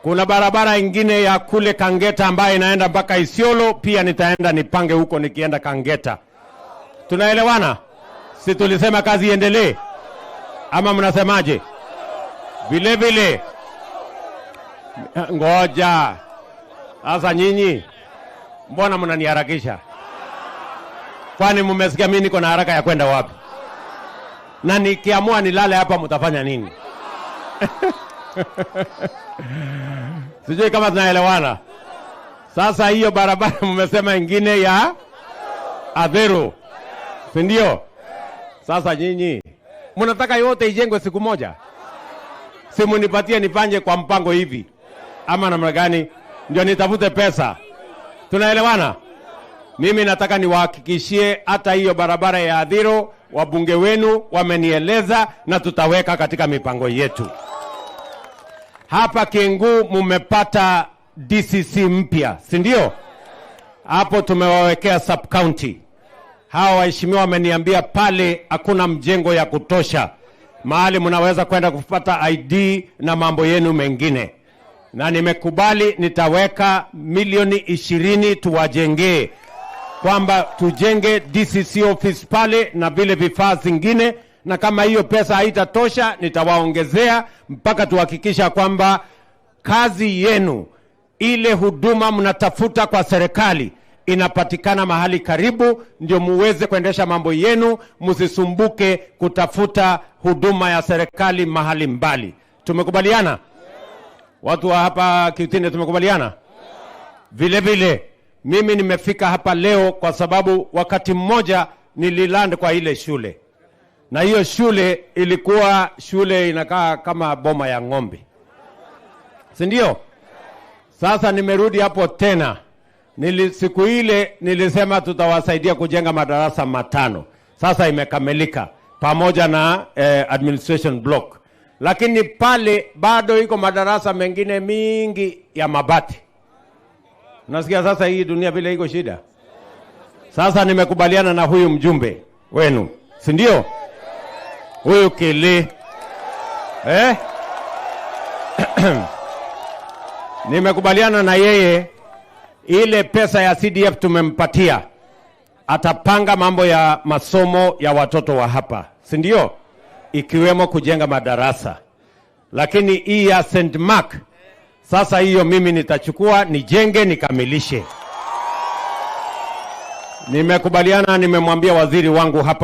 Kuna barabara ingine ya kule Kangeta ambayo inaenda mpaka Isiolo, pia nitaenda nipange huko nikienda Kangeta. Tunaelewana? Si tulisema kazi iendelee, ama mnasemaje? Vile vile, ngoja sasa, nyinyi mbona mnaniharakisha? Kwani mmesikia mimi niko na haraka ya kwenda wapi? Na nikiamua nilale hapa mtafanya nini? Sijui kama tunaelewana. Sasa hiyo barabara mmesema ingine ya Adhero, si ndio? Sasa nyinyi mnataka yote ijengwe siku moja? Si munipatie nifanye kwa mpango hivi ama namna gani? Ndio nitafute pesa. Tunaelewana? Mimi nataka niwahakikishie hata hiyo barabara ya Adhero wabunge wenu wamenieleza na tutaweka katika mipango yetu. Hapa Kingu mumepata DCC mpya, si ndio? Hapo tumewawekea sub county. Hawa waheshimiwa wameniambia pale hakuna mjengo ya kutosha, mahali mnaweza kwenda kupata ID na mambo yenu mengine. Na nimekubali nitaweka milioni 20 tuwajengee, kwamba tujenge DCC office pale na vile vifaa zingine, na kama hiyo pesa haitatosha nitawaongezea mpaka tuhakikisha kwamba kazi yenu, ile huduma mnatafuta kwa serikali inapatikana mahali karibu, ndio muweze kuendesha mambo yenu, msisumbuke kutafuta huduma ya serikali mahali mbali. Tumekubaliana? Watu wa hapa Kiutine tumekubaliana? Vile vile mimi nimefika hapa leo kwa sababu wakati mmoja nililand kwa ile shule. Na hiyo shule ilikuwa shule inakaa kama boma ya ng'ombe, si ndio? Sasa nimerudi hapo tena. Siku ile nilisema tutawasaidia kujenga madarasa 5. Sasa imekamilika pamoja na administration block. Lakini pale bado iko madarasa mengine mingi ya mabati. Unasikia sasa hii dunia vile iko shida. Sasa nimekubaliana na huyu mjumbe wenu, si ndio? Huyu Kili. Nimekubaliana na yeye, ile pesa ya CDF tumempatia, atapanga mambo ya masomo ya watoto wa hapa, si ndio? Ikiwemo kujenga madarasa. Lakini hii ya St. Mark sasa hiyo mimi nitachukua nijenge nikamilishe. Nimekubaliana, nimemwambia waziri wangu hapa